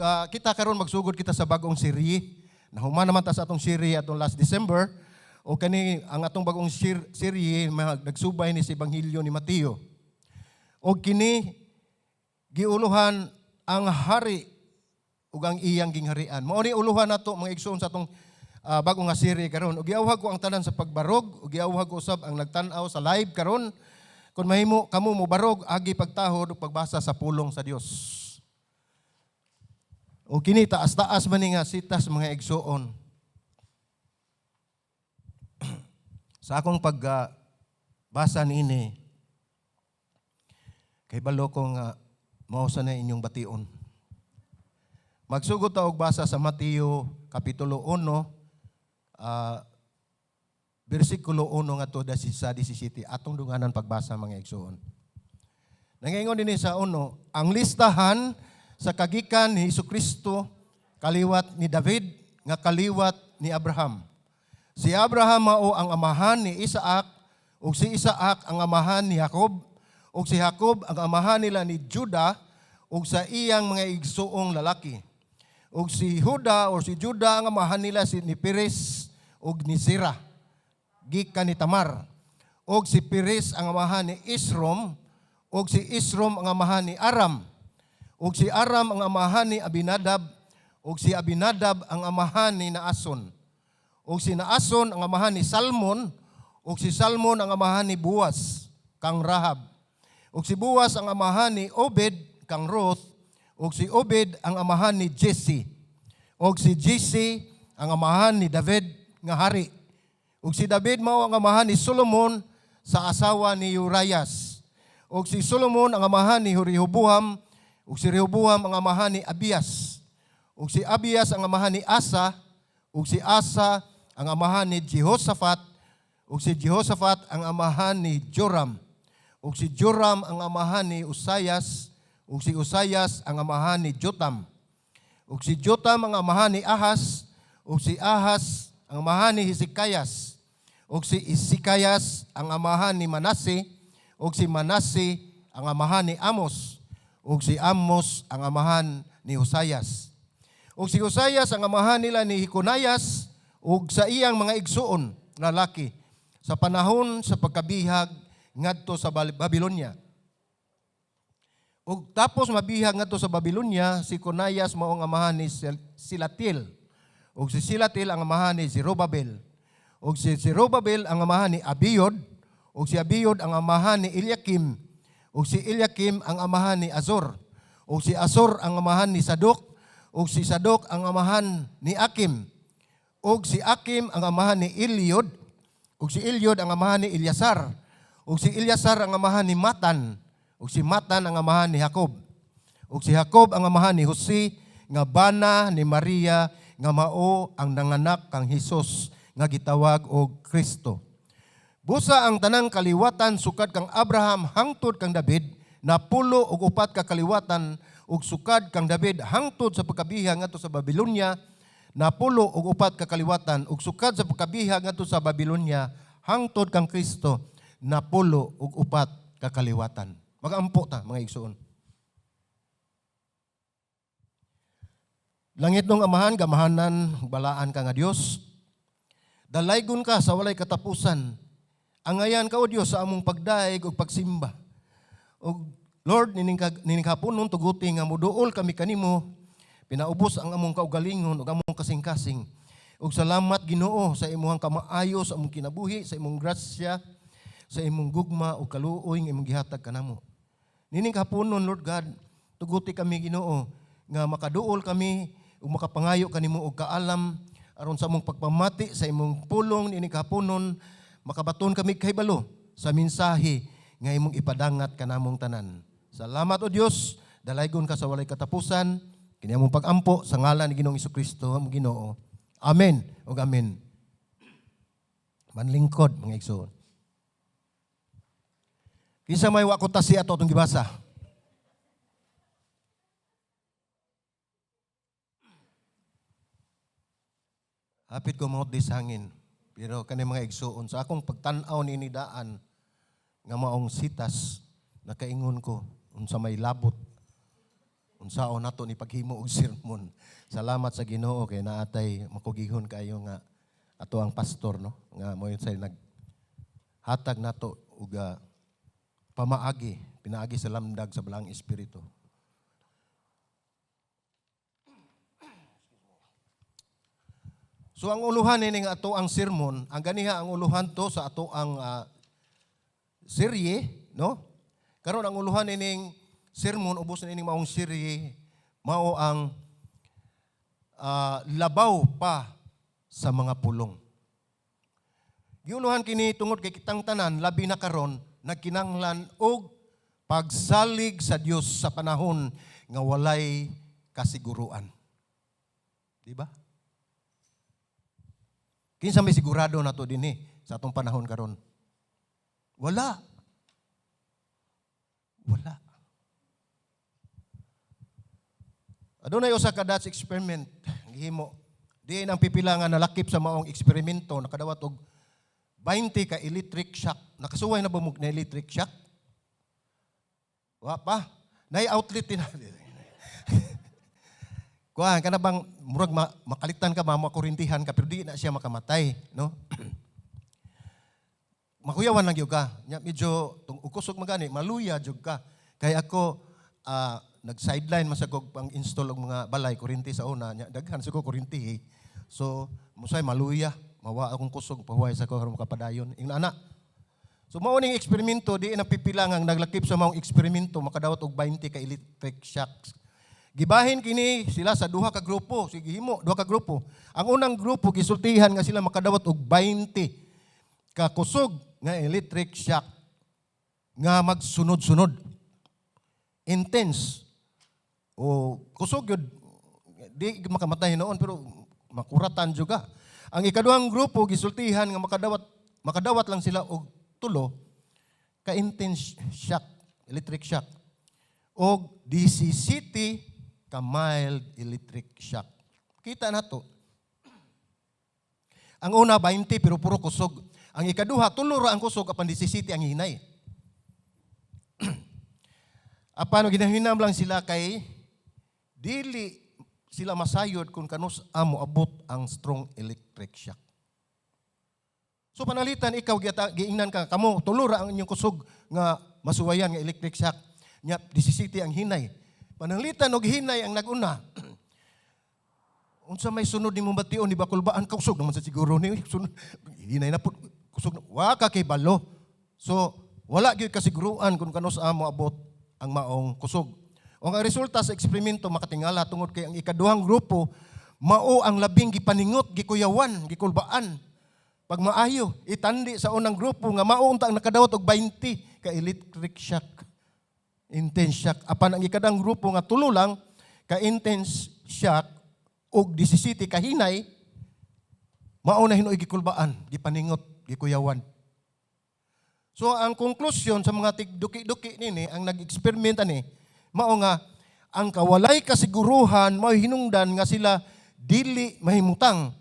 Kita karon magsugod kita sa bagong serye. Nahuman naman ta sa atong serye atong last December. O kani ang atong bagong serye nagsubay ni sa Ebanghelyo ni Mateo. O kini giuluhan ang hari ug ang iyang gingharian. Mao ni uluhan nato, mga igsoon, sa atong bag-o nga serye karon. Ug giawhag ko ang tanan sa pagbarog, ug giawhag ko usab ang nagtan-aw sa live karon. Kung mahimo kamo mobarog agi pagtahod ug pagbasa sa pulong sa Dios. O kini taas-taas man ni nga sitas, mga igsoon. Sa akong pagbasa niini, kay balo ko nga mao sa na inyong bation. Magsugod ta og basa sa Mateo kapitulo 1, bersikulo 1 ngadto sa 17, atong dunganan pagbasa, mga igsoon. Nangingon dinhi sa 1, ang listahan sa kagikan ni Kristo, kaliwat ni David nga kaliwat ni Abraham. Si Abraham mao ang amahan ni Isaac, ug si Isaac ang amahan ni Jacob, ug si Jacob ang amahan nila ni Judah ug sa iyang mga igsuong lalaki. Ug si Juda or si Judah ang amahan nila ni Perez ug ni Zerah gikan ni Tamar. Ug si Perez ang amahan ni Esrom, ug si Esrom ang amahan ni Aram. Ug si Aram ang amahan ni Abinadab, ug si Abinadab ang amahan ni Naason. Ug si Naason ang amahan ni Salmon, ug si Salmon ang amahan ni Boaz kang Rahab. Ug si Boaz ang amahan ni Obed kang Ruth, ug si Obed ang amahan ni Jesse. Ug si Jesse ang amahan ni David nga hari. Ug si David mao ang amahan ni Solomon sa asawa ni Urias. Ug si Solomon ang amahan ni Rehoboam, ug si Rehoboam ang amahan ni Abias. Ug si Abias ang amahan ni Asa, ug si Asa ang amahan ni Jehoshaphat, ug si Jehoshaphat ang amahan ni Joram. Ug si Joram ang amahan ni Usayas, ug si Usayas ang amahan ni Jotam. Ug si Jotam ang amahan ni Ahas, ug si Ahas ang amahan ni Hezekias. Ug si Hezekias ang amahan ni Manase, ug si Manase ang amahan ni Amos, ug si Amos ang amahan ni Josias. Ug si Josias ang amahan nila ni Jeconayas ug sa iyang mga igsuon lalaki sa panahon sa pagkabihag ngadto sa Babylonia. Ug tapos mabihag ngadto sa Babylonia, si Conayas mao ang amahan ni Silatiel. Ug si Silatiel ang amahan ni Zerubabel. Ug si Zerubabel ang amahan ni Abiud, ug si Abiud ang amahan ni Eliakim, ug si Eliakim ang amahan ni Azor. Ug si Azor ang amahan ni Sadok, ug si Sadok ang amahan ni Akim. Ug si Akim ang amahan ni Eliud, ug si Eliud ang amahan ni Eleazar. Ug si Eleazar ang amahan ni Matan, ug si Matan ang amahan ni Jacob. Ug si Jacob ang amahan ni Jose nga bana ni Maria nga mao ang nanganak kang Hesus nga gitawag og Kristo. Busa ang tanang kaliwatan sukad kang Abraham hangtod kang David 94 ka kaliwatan, ug sukad kang David hangtod sa pagkabihag ngadto sa Babylonia 94 ka kaliwatan, ug sukad sa pagkabihag ngadto sa Babylonia hangtod kang Kristo 94 ka kaliwatan. Magampo ta, mga igsoon. Langit nung Amahan, gamahanan, balaan ka nga Dios. Dalaygon ka sa walay katapusan. Angayan ka, O Dios, sa among pagdaig ug pagsimba. Og Lord, nining haponon tuguti nga moduol kami kanimo, pinaubos ang among kaugalingon ug among kasing-kasing. Ug salamat, Ginoo, sa imong kamaayo sa among kinabuhi, sa imong grasya, sa imong gugma ug kaluoy nga imong gihatag kanamo. Nining haponon, Lord God, tuguti kami, Ginoo, nga makaduol kami ug makapangayo kanimo og kaalam aron sa among pagpamati sa imong pulong nining haponon, makabaton kami kahibalo sa mensahe nga imong ipadangat kanamong tanan. Salamat, O Dios, dalaygon ka sa walay katapusan. Kini among pag-ampo sa ngalan ni Ginoong Kristo, among Ginoo. Amen ug amen. Manlingkod, mga igsoon. Kinsa may wa ko tasi ato atong gibasa? Hapit ko maot di hangin. Pero kani, mga igsuon, sa akong pagtan-aw ni daan nga maong sitas, nakaingon ko unsa may labot. Unsaon nato ni paghimo og sermon? Salamat sa Ginoo kay naatay makugihon kaayo nga ato ang pastor, no, nga mo yun say nag hatag nato og pamaagi pinaagi sa lamdag sa Balaang Espiritu. So ang uluhan ini nga ato ang sermon, ang ganiha ang uluhan to sa ato ang serye, no? Karon ang uluhan ining sermon ubos na ining maong serye mao ang labaw pa sa mga pulong. Giuluhan kini tungod kay kitang tanan, labi na karon, nagkinahanglan og pagsalig sa Dios sa panahon nga walay kasiguruan. Di ba? Kinsa may sigurado nato dinhi sa atong panahon karon? Wala. Wala. Adunay usa ka Dutch experiment gihimo. Diin ang pipila nga nalakip sa maong eksperimento nakadawat og 20 ka electric shock. Nakasuway na ba mo na electric shock? Wa pa. Nay outlet din. Kuan kana bang murag makalitan ka ba, makurintihan ka, pero di na siya makamatay, no? Makuyawan lang gyud ka. Nya medyo tung ukusog magani, maluya jud ka. Kay ako nag-sideline man sa kog pang-install og mga balay kuryente sa una, nya daghan sa ko kuryente eh. So musay maluya, mawa akong kusog, pahuway sa ko aron makapadayon. Ingna ana. So mao ning eksperimento, di na pipila nga naglakip sa maong eksperimento makadawat og 20 ka electric shocks. Gibahin kini sila sa duha ka grupo, sige himo duha ka grupo. Ang unang grupo gisultihan nga sila makadawat og 20 ka kusog nga electric shock nga magsunod-sunod. Intense. O kusog yun, di makamatay noon pero makuratan juga. Ang ikaduhang grupo gisultihan nga makadawat lang sila og 3 ka intense shock, electric shock. Og 17 ka mild electric shock. Kita na to. Ang una 20 pero puro kusog. Ang ikaduha 3 ra ang kusog apan 17 ang hinay. Apan ginahinam lang sila kay dili sila masayod kung kanus amo abot ang strong electric shock. So panalitan ikaw giingnan ka kamo 3 ra ang inyong kusog nga masuwayan nga electric shock. Nya 17 ang hinay. Pananglitan og hinay ang naguna. Unsa may sunod nimo bation ni bakulbaan ka, kusog naman sa siguro ni sunod hinay na pud kusog na. Wa ka kay balo. So wala gyud kasiguruan kung kanus amo abot ang maong kusog. O ang resulta sa eksperimento makatingala tungod kay ang ikaduhang grupo mao ang labing gipaningot, gikuyawan, gikulbaan. Pag maayo, itandi sa unang grupo nga mao unta ang nakadawat og 20 ka electric shock. Intense shock. Apan ang ikadang grupo nga 3 lang ka intense shock og 17 ka hinay, mao na hinuoy gikulbaan, gipaningot, gikuyawan. So ang konklusyon sa mga tigduki-duki nini, ang nag-experiment ani, mao nga ang kawalay kasiguruhan mao hinungdan nga sila dili mahimutang.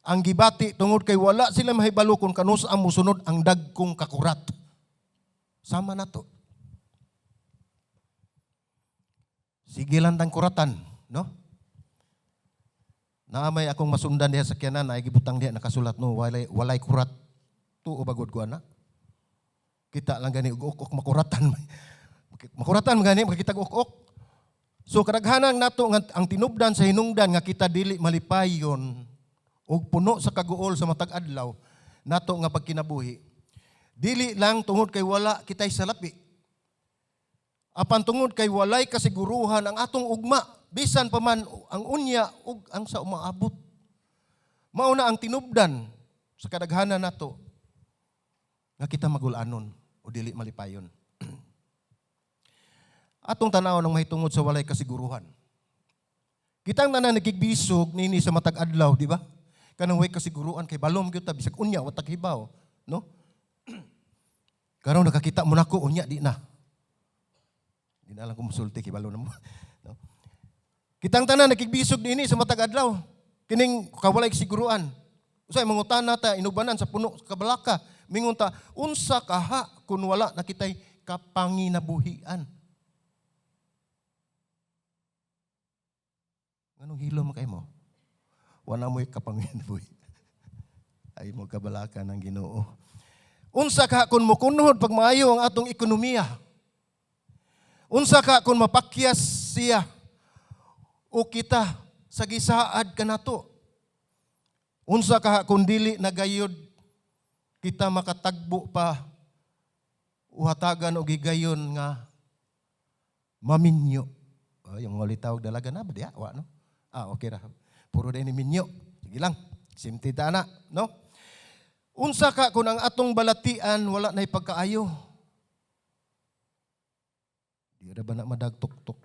Ang gibati tungod kay wala sila mahibalo kung kanus ang musunod ang dagkong kakurat. Sama na to. Sige lang tang kuratan, no? Naamay akong masundan diha sa kiyanan, ay gibutang diha nakasulat, no, walay kurat. Tuo bagod ko ana. Kita lang gani og ok makuratan. Makuratan gani makita og ok. So kadaghanan nato nga ang tinubdan sa hinungdan nga kita dili malipayon og puno sa kaguol sa matag adlaw nato nga pagkinabuhi. Dili lang tungod kay wala kitay salapi. Apan tungod kay walay kasiguruhan ang atong ugma, bisan pa man ang unya ug ang sa umaabot. Mao na ang tinubdan sa kadaghanan nato nga kita magulanon o dili malipayon. Atong tanaw ng mahitungod sa walay kasiguruhan. Kitang tanan nagkigbisog nini sa matag adlaw, di ba? Kanang way kasiguruan kay balom gyud ta bisag unya wa tag hibaw, no? Karon nakakita mo nako unya di na. Di na lang ko musulti kay balo na mo. No? Kitang tanan nagkigbisog nini sa matag adlaw. Kining kawalay kasiguruan. Usay mangutana ta inubanan sa puno sa kabalaka. Mingon ta, unsa kaha kun wala na kitay kapanginabuhian. Nganong hilo man kay mo? Wala mo'y kapangin-buhi. Ay mo kabalaka ng Ginoo. Unsa ka kung mukunhod pag maayo ang atong ekonomiya? Unsa ka kung mapakyas siya o kita sa gisaad kanato? Unsa ka kung dili na gayod kita makatagbo pa uhatagan og higayon nga maminyo? Oh, yung mga tawag dalaga na ba diya? Wa no? Ah, okay ra. Puro din ni minyo. Sige lang. Simti ta na, no? Unsa ka kung ang atong balatian wala na'y pagkaayo? Di ra ba na madagtok-tok?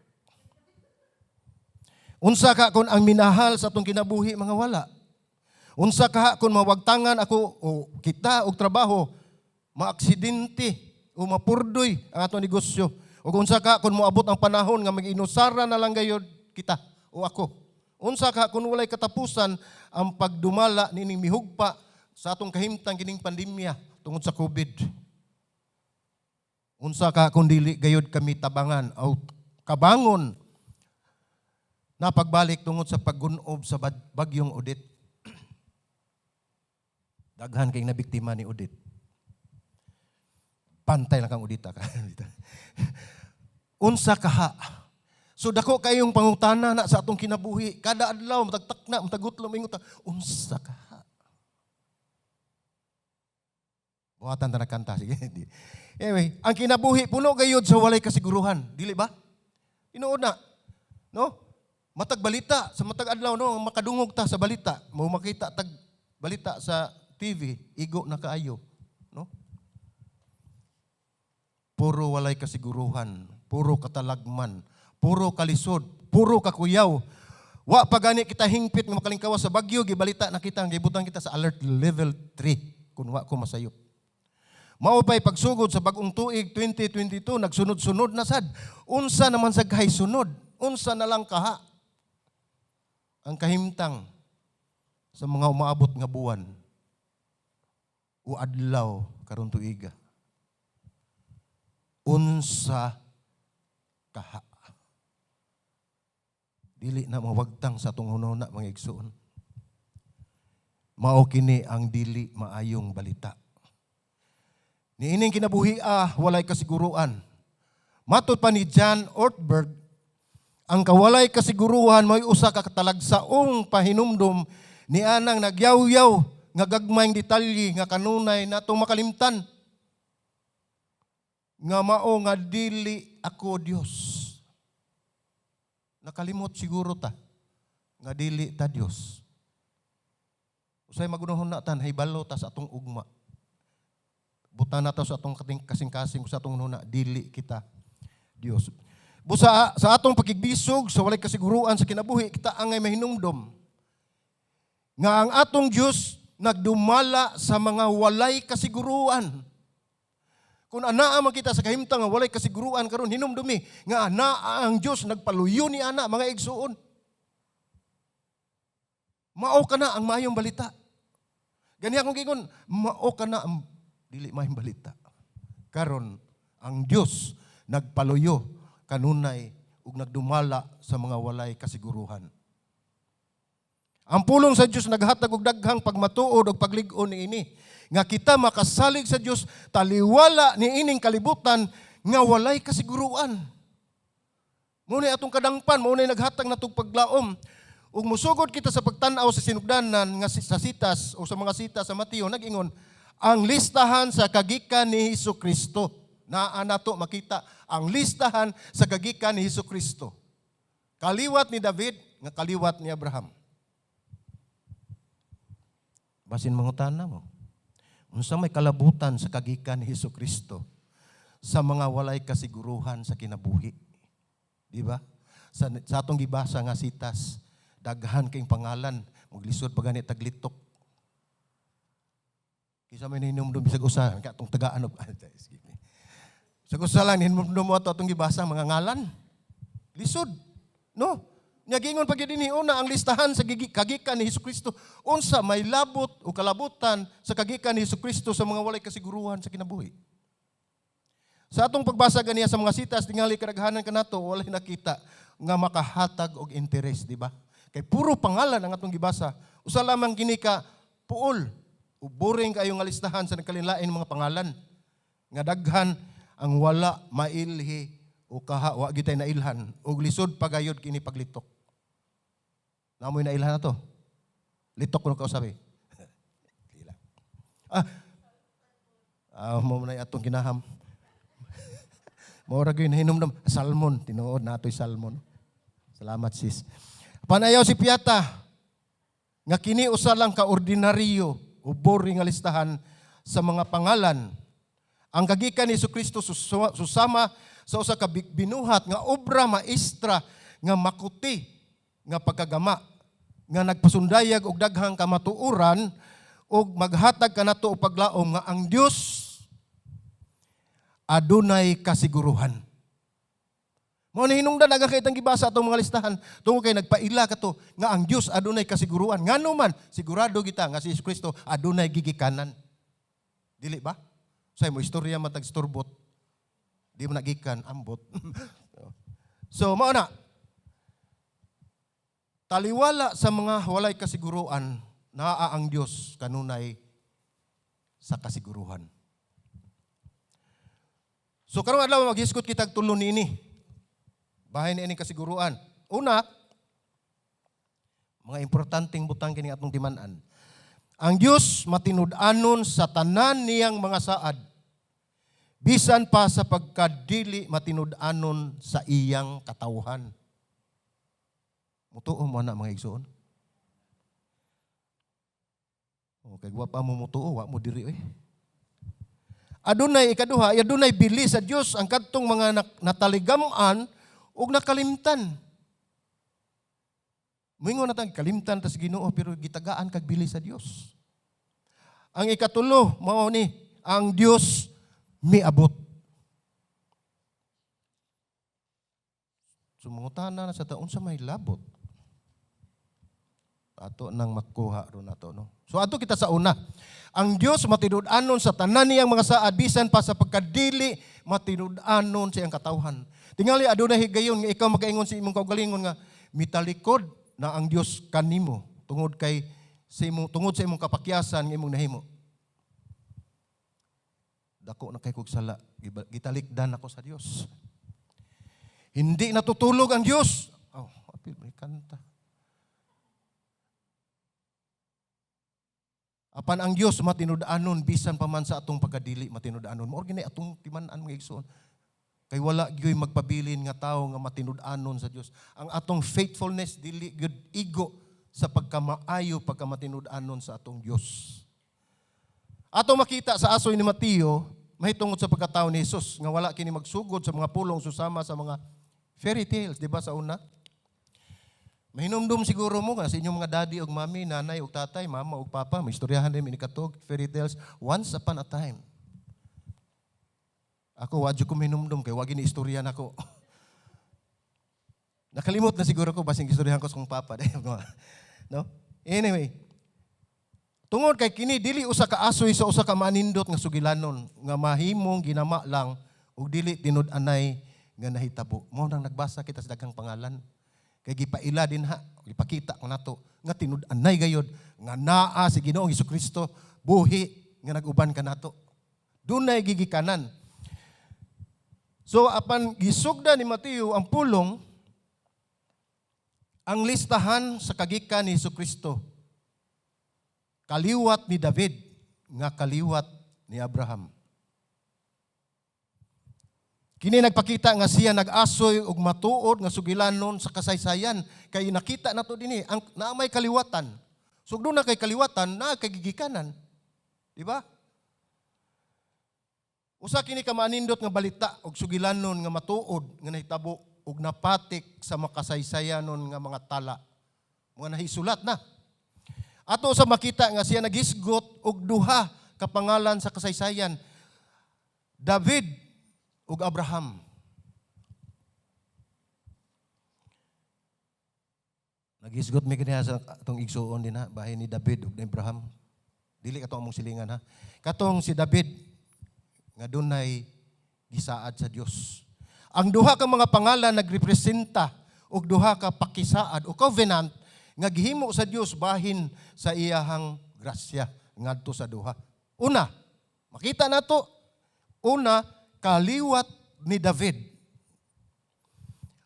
Unsa ka kung ang minahal sa atong kinabuhi mga wala? Unsa ka kung mawagtangan ako o kita og trabaho, maaksidente o mapurdoy ang atong negosyo? O unsa ka kung moabot ang panahon nga mag-inusara na lang gayod kita o ako? Unsa ka kung walay katapusan ang pagdumala nining mihugpa sa atong kahimtang kining pandemya tungod sa COVID? Unsa ka kung dili gayod kami tabangan o kabangon na pagbalik tungod sa paggunob sa bagyong Odette? Daghan kay nabiktima ni Odette. Pantay lang kang Odita ka. Unsa kaha? So dako kayong pangutana na sa atong kinabuhi. Kada adlaw matagtakna, matagutlo mingon ta, unsa kaha? Buhatan ta kanta sige. Di. Anyway, ang kinabuhi puno gayud sa walay kasiguruhan, dili ba? Tinuod na. No? Matag balita sa matag adlaw, no, makadungog ta sa balita, mo makita tag balita sa TV, igo na kaayo, no? Puro walay kasiguruhan, puro katalagman, puro kalisod, puro kakuyaw. Wa pa gani kita hingpit nga makalingkawa sa bagyo, gibalita na kita, gibutang kita sa alert level 3 kung wa ko masayop. Mao pa'y pagsugod sa bagong tuig 2022, nagsunod-sunod na sad. Unsa naman sa kahay sunod? Unsa na lang kaha ang kahimtang sa mga umaabot nga buwan o adlaw karon tuiga? Unsa kaha? Dili na mawagtang sa atong hunahuna, mga igsoon. Mao kini ang dili maayong balita. Niining kinabuhi walay kasiguruan. Matod pa ni John Ortberg, ang kawalay kasiguruhan may usa ka katalagsaong pahinumdom ni anang nagyaw-yaw nga gagmayng detalye nga kanunay natong makalimtan. Nga mao nga dili ako Dios. Nakalimot siguro ta nga dili ta Dios. Usay magunahon na tan hibalo ta sa atong ugma. Buta na ta sa atong kasing-kasing sa atong hunahuna, dili kita Dios. Busa sa atong pakigbisog sa walay kasiguruan sa kinabuhi, kita angay mahinumdom nga ang atong Dios nagdumala sa mga walay kasiguruan. Kung anaa man kita sa kahimtang nga walay kasiguruan karon, hinumdumi nga anaa ang Dios nagpaluyo ni ana, mga igsuon. Mao kana ang maayong balita. Gani akong giingon, mao kana ang dili maayong balita. Karon ang Dios nagpaluyo kanunay ug nagdumala sa mga walay kasiguruhan. Ang pulong sa Dios naghatag og daghang pagmatuod ug paglig-on niini nga kita makasalig sa Dios taliwala niining kalibutan nga walay kasiguruan. Mao ni atong kadangpan, mao ni naghatag natong paglaom. Ug musugod kita sa pagtan-aw sa sinugdanan nga sa sitas o sa mga sitas sa Mateo, nag-ingon ang listahan sa kagikan ni Hesus Kristo. Naa nato makita ang listahan sa kagikan ni Hesus Kristo. Kaliwat ni David nga kaliwat ni Abraham. Basin mangutana mo. Unsa may kalabutan sa kagikan ni Hesus Kristo sa mga walay kasiguruhan sa kinabuhi? Di ba? Sa atong gibasa nga sitas, daghan kayong pangalan, maglisod pa gani taglitok. Kisa may ninumdum bisag usa, ka atong tagaan og excuse me. Bisag usa lang ninumdum mo ato atong gibasa mga ngalan. Lisod. No? Nya giingon pa gyud dinhi una ang listahan sa kagikan ni Hesus Kristo. Unsa may labot o kalabutan sa kagikan ni Hesus Kristo sa mga walay kasiguruhan sa kinabuhi? Sa atong pagbasa ganiya sa mga sitas, tingali kadaghanan kanato walay nakita nga makahatag og interes, di ba? Kay puro pangalan ang atong gibasa. Usa lamang kini ka puol o boring kayo nga listahan sa nagkalainlain mga pangalan. Nga daghan ang wala mailhi o kaha wa gitay nailhan og lisod pagayod kini paglitok. Namoy nailhan na to. Litok ko kausabi. Dila. Ah, mo na atong kinaham. Mao ra gyud nahinumdum salmon, tinuod natoy salmon. Salamat, sis. Panayaw si Piata nga kini usa lang ka ordinaryo o boring nga listahan sa mga pangalan. Ang kagikan ni Kristo susama sa usa ka binuhat nga obra maestra nga makuti nga pagkagama nga nagpasundayag og daghang kamatuoran ug maghatag kanato og paglaom nga ang Dios adunay kasiguruhan. Mao ni hinungdan daghang kay gibasa atong mga listahan tungod kay nagpaila kato nga ang Dios adunay kasiguruhan. Ngano man sigurado kita nga si Jesu Kristo adunay gigikanan. Dili ba? Say mo istorya matag sturbot. Di mo nagikan ambot. So mao na taliwala sa mga walay kasiguruan, naa ang Dios kanunay sa kasiguruhan. So karong adlaw maghisgot kitag tulo niini. Bahin niini kasiguruan. Una, mga importanteng butang kini atong timan-an. Ang Dios matinud-anon sa tanan niyang mga saad, bisan pa sa pagkadili matinud-anon sa iyang katawhan. Mutuo mo na, mga igsoon? Okay, wa pa mo mutuo, wa mo diri oy. Adunay ikaduha, adunay bili sa Dios ang kadtong mga nataligam-an ug nakalimtan. Moingon na tang kalimtan tas Ginoo, pero gitagaan kag bili sa Dios. Ang ikatulo mao ni ang Dios miabot. Sumungutana na sa taon sa may labot. Ato nang makuha ron nato, no. So ato kita sa una. Ang Dios matinud-anon sa tanan niyang mga saad bisan pa sa pagkadili matinud-anon sa iyang katawhan. Tingali adunay higayon nga ikaw makaingon sa imong kaugalingon nga mitalikod na ang Dios kanimo tungod sa imong kapakyasan nga imong nahimo. Dako na kay kog sala, gitalikdan ako sa Dios. Hindi natutulog ang Dios. Oh, apil may kanta. Apan ang Dios matinud-anon bisan pa man sa atong pagkadili matinud-anon. Mao gini atong timan-an, mga igsoon. Kay wala gyoy magpabilin nga tawo nga matinud-anon sa Dios. Ang atong faithfulness dili gyud igo sa pagkamaayo, pagkamatinud-anon sa atong Dios. Atong makita sa asoy ni Mateo mahitungod sa pagkatao ni Jesus nga wala kini magsugod sa mga pulong susama sa mga fairy tales, di ba, sa una? Mahinumdum siguro mo nga sa inyong mga daddy ug mami, nanay ug tatay, mama ug papa, may istoryahan din katog fairy tales, once upon a time. Ako wa ko mahinumdum kay wa gini istorya nako. Nakalimot na siguro ko basing istoryahan ko sa kong papa. No? Anyway, tungod kay kini dili usa ka asoy sa usa ka manindot nga sugilanon nga mahimong ginama lang ug dili tinud-anay nga nahitabo. Mao nang nagbasa kita sa daghang pangalan. Kay gipaila din ha, gipakita ko nato nga tinud-anay gayod nga naa si Ginoong Kristo buhi nga nag-uban kanato. Dunay gigikanan. So apan gisugda ni Mateo ang pulong, ang listahan sa kagikan ni Kristo, kaliwat ni David nga kaliwat ni Abraham. Kini nagpakita nga siya nag-asoy og matuod nga sugilanon sa kasaysayan kay nakita nato dinhi ang naa may kaliwatan. So doon na kay kaliwatan na kay gigikanan. Di ba? Usa kini ka manindot nga balita og sugilanon nga matuod nga nahitabo og napatik sa makasaysayanon nga mga tala. Mga nahisulat na. Ato sa makita nga siya nagisgot og duha ka pangalan sa kasaysayan. David ug Abraham. Nagisgot mi kaniya sa atong igsuon din ha, bahin ni David ug ni Abraham. Dili kato among silingan ha. Katong si David nga dunay gisaad sa Dios. Ang duha ka mga pangalan nagrepresenta og duha ka pakisaad o covenant nga gihimo sa Dios bahin sa iyahang grasya ngadto sa duha. Una, makita nato, una, kaliwat ni David.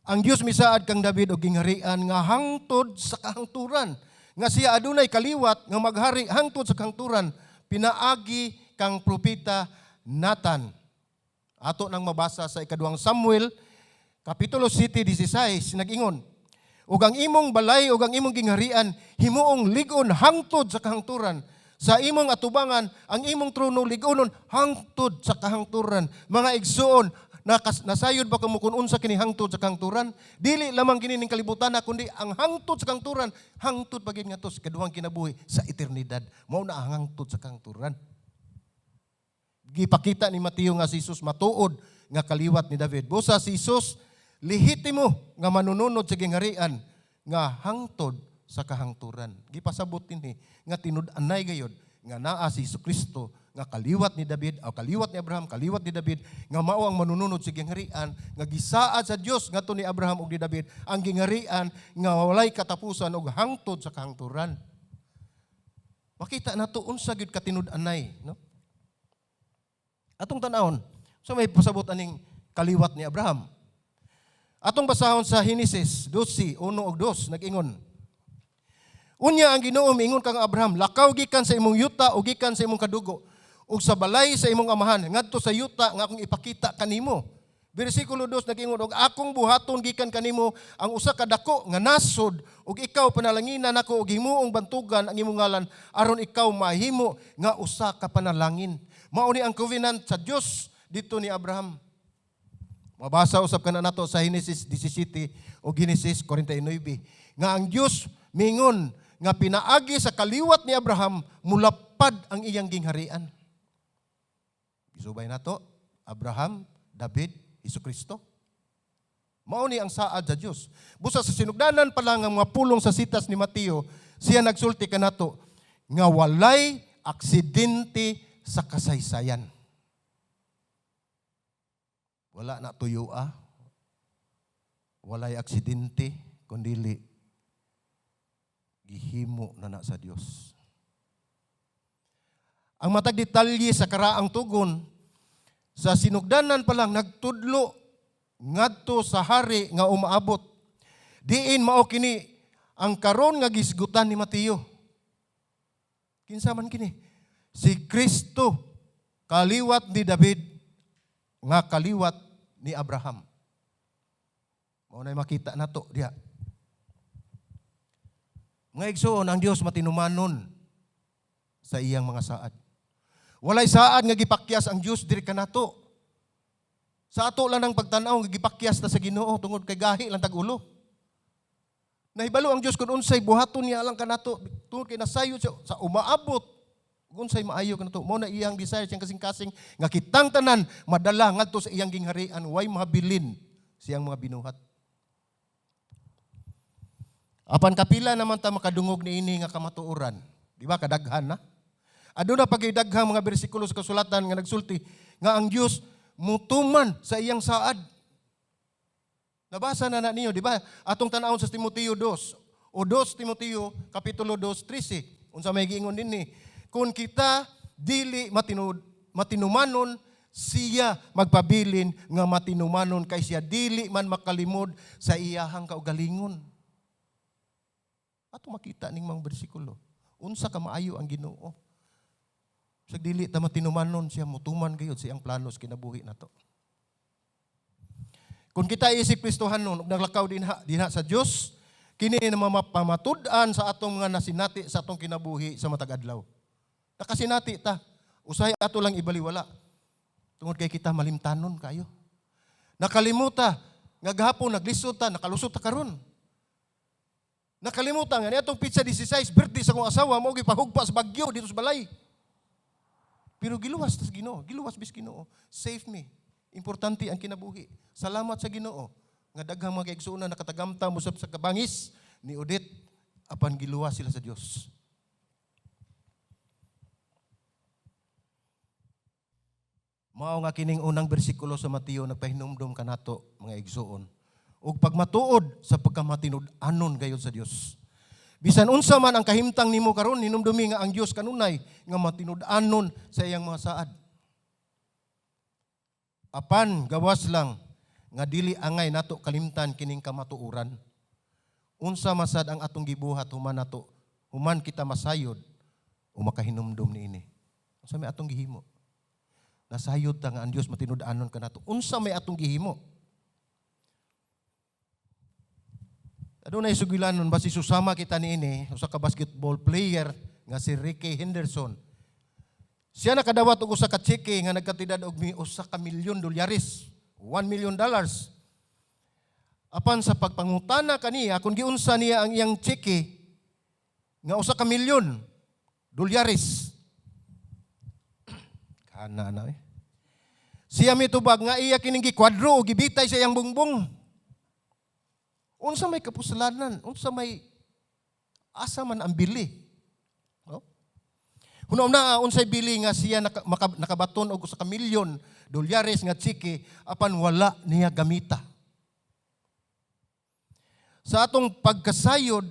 Ang Dios misaad kang David og gingharian nga hangtod sa kahangturan, nga siya adunay kaliwat nga maghari hangtod sa kahangturan pinaagi kang propeta Nathan. Ato nang mabasa sa ikaduhang Samuel kapitulo 7:16, nag-ingon, "Ug ang imong balay ug ang imong gingharian himuong lig-on hangtod sa kahangturan. Sa imong atubangan ang imong trono lig-onon hangtod sa kahangturan." Mga igsuon, nasayod ba kamo kung unsa kini hangtod sa kahangturan? Dili lamang kini ning kalibutan na, kundi ang hangtod sa kahangturan, hangtod pa gid ngadto sa kaduhang kinabuhi sa eternidad. Mao na ang hangtod sa kahangturan. Gipakita ni Mateo nga si Jesus matuod nga kaliwat ni David. Busa si Jesus lehitimo nga manununod sa gingharian nga hangtod sa kahangturan. Gipasabot dinhi nga tinud-anay gayod nga naa si Kristo nga kaliwat ni David o kaliwat ni Abraham, kaliwat ni David, nga mao ang manununod sa gingharian nga gisaad sa Dios ngadto ni Abraham ug ni David, ang gingharian nga walay katapusan ug hangtod sa kahangturan. Makita nato unsa gyud katinud-anay, no? Atong tan-awon, so may pasabot aning kaliwat ni Abraham. Atong basahon sa Henesis 12:1 ug 2, nag-ingon, "Unya ang Ginoo miingon kang Abraham, 'Lakaw gikan sa imong yuta o gikan sa imong kadugo ug sa balay sa imong amahan ngadto sa yuta nga akong ipakita kanimo.'" Bersikulo 2 nag-ingon, "Ug akong buhaton gikan kanimo ang usa ka dako nga nasod, ug ikaw panalanginan nako ug himuong bantugan ang imong ngalan aron ikaw mahimo nga usa ka panalangin." Mao ni ang covenant sa Dios dito ni Abraham. Mabasa usab kana nato sa Genesis 17 o Genesis 49 nga ang Dios mingon nga pinaagi sa kaliwat ni Abraham mulapad ang iyang gingharian. Gisubay nato, Abraham, David, Kristo. Mao ni ang saad sa Dios. Busa sa sinugdanan pa lang ang mga pulong sa sitas ni Mateo, siya nagsulti kanato nga walay aksidente sa kasaysayan. Wala na tuyo ah. Walay aksidente, kundili gihimo na na sa Dios. Ang matag detalye sa karaang tugon, sa sinugdanan pa lang nagtudlo ngadto sa hari nga umaabot. Diin mao kini ang karon nga gisgutan ni Mateo. Kinsa man kini? Si Kristo, kaliwat ni David nga kaliwat ni Abraham. Mao na makita nato diha. Mga igsoon, ang Dios matinumanon sa iyang mga saad. Walay saad nga gipakyas ang Dios diri kanato. Sa ato lang ang pagtan-aw nga gipakyas ta sa Ginoo tungod kay gahi lang tag ulo. Nahibalo ang Dios kung unsay buhaton niya alang kanato tungod kay nasayod siya sa umaabot kung unsay maayo kanato. Mao na iyang desire, siyang kasing-kasing nga kitang tanan madala ngadto sa iyang gingharian, way mahabilin siyang mga binuhat. Apan kapila naman ta makadungog niini nga kamatuoran? Di ba kadaghan na? Aduna pa daghang mga bersikulo sa kasulatan nga nagsulti nga ang Dios mutuman sa iyang saad. Nabasa na na ninyo, di ba? Atong tan-awon sa Timoteo 2 o 2 Timoteo kapitulo 2:13. Unsa may giingon dinhi? "Kung kita dili matinumanon, siya magpabilin nga matinumanon kay siya dili man makalimod sa iyahang kaugalingon." Ato makita ning mga bersikulo. Unsa ka maayo ang Ginoo. Sa dili ta matinumanon, siya mutuman gayud sa iyang plano sa kinabuhi nato. Kung kita isip Kristohanon ug naglakaw dinha sa Dios, kini na pamatud-an sa atong mga nasinati sa atong kinabuhi sa matag adlaw. Nakasinati ta. Usahay ato lang ibaliwala. Tungod kay kita malimtanon kayo. Nakalimuta nga gahapon naglisod ta, nakalusot ta karon. Nakalimutan nga niadtong petsa 16, birthday sa akong asawa, mao gipahugpa sa bagyo dito sa balay. Pero giluwas tas Ginoo, giluwas bis Ginoo. Save me. Importante ang kinabuhi. Salamat sa Ginoo nga daghang mga kaigsuonan nakatagamtam usab sa kabangis ni Odette apan giluwas sila sa Dios. Mao nga kining unang bersikulo sa Mateo nagpahinumdom kanato, mga igsuon, ug pagmatuod sa pagkamatinud-anon gayud sa Dios. Bisan unsa man ang kahimtang nimo karon, hinumdumi nga ang Dios kanunay nga matinud-anon sa iyang mga saad. Apan gawas lang nga dili angay nato kalimtan kining kamatuoran. Unsa masad ang atong gibuhat human nato, human kita masayod o makahinumdum niini? Unsa may atong gihimo? Nasayod ta nga ang Dios matinud-anon kanato. Unsa may atong gihimo? Adunay sugilanon basi susama kita niini usa ka basketball player nga si Ricky Henderson. Siya nakadawat og usa ka tseke nga nagkantidad og 1 ka milyon dolyares, $1 million. Apan sa pagpangutana kaniya kung giunsa niya ang iyang tseke nga 1 ka milyon dolyares. Kana na eh. Siya mitubag nga iya kining gikwadro o gibitay sa iyang bungbong. Unsa may kapuslanan, unsa may asa man ang bili? No? Hunahuna unsay bili nga siya nakabaton og 1 ka milyon dolyares nga tseke apan wala niya gamita. Sa atong pagkasayod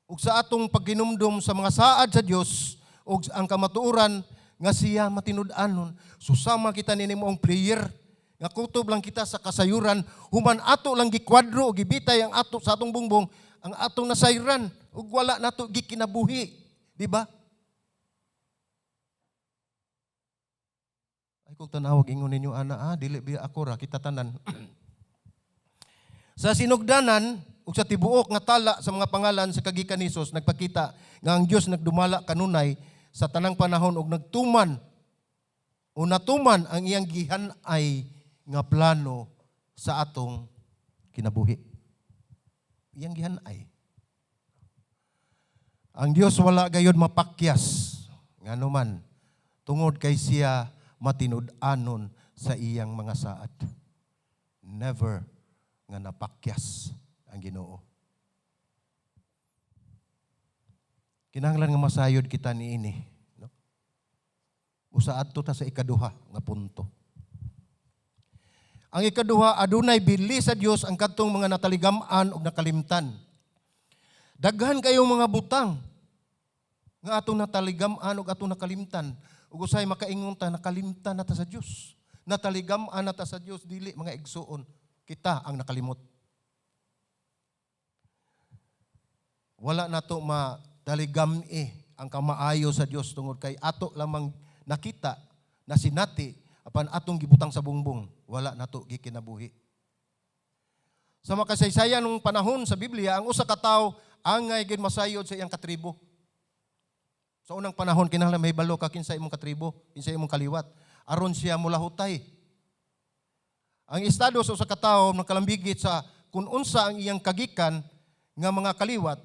ug sa atong paghinumdum sa mga saad sa Dios ug ang kamatuoran nga siya matinud-anon, susama kita nini moong player nga kutob lang kita sa kasayuran human ato lang gikwadro o gibitay ang ato sa atong bungbong ang atong nasayran ug wala nato gikinabuhi, di ba? Ay kung tanawag ingon ninyo ana, dili biya ako ra, kita tanan. Sa sinugdanan ug sa tibuok nga tala sa mga pangalan sa kagikan ni Hesus, nagpakita nga ang Dios nagdumala kanunay sa tanang panahon ug nagtuman o natuman ang iyang gihan-ay nga plano sa atong kinabuhi. Iyang gihan-ay. Ang Dios wala gayud mapakyas ngano man tungod kay siya matinud-anon sa iyang mga saad. Never nga napakyas ang Ginoo. Kinahanglan nga masayod kita niini, no? Usa adto ta sa ikaduha nga punto. Ang ikaduha, adunay bili sa Dios ang kadtong mga nataligam-an ug nakalimtan. Daghan kayong mga butang nga atong nataligam-an ug atong nakalimtan. Ug usahay makaingon ta, nakalimtan na ta sa Dios. Nataligam-an na ta sa Dios, dili mga igsuon, kita ang nakalimot. Wala nato mataligam-i ang kamaayo sa Dios tungod kay ato lamang nakita na sinati apan atong gibutang sa bungbong, wala nato gikinabuhi. Sa makasaysayan ng panahon sa Biblia, ang usa ka tawo angay gid masayod sa iyang katribo. Sa unang panahon kinahanglan mahibalo ka kinsa imong katribo, kinsa imong kaliwat, aron siya mulahutay. Ang estado sa usa ka tawo nakalambigit sa kung unsa ang iyang kagikan nga mga kaliwat,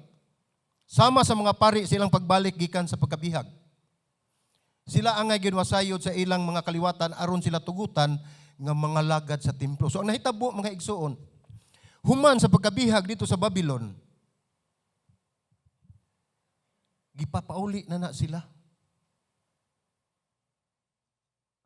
sama sa mga pari silang pagbalik gikan sa pagkabihag. Sila angay ginwasayod sa ilang mga kaliwatan aron sila tugutan nga mga lagad sa templo. So ang nahitabo, mga igsuon, human sa pagkabihag dito sa Babylon, gipapauli na na sila.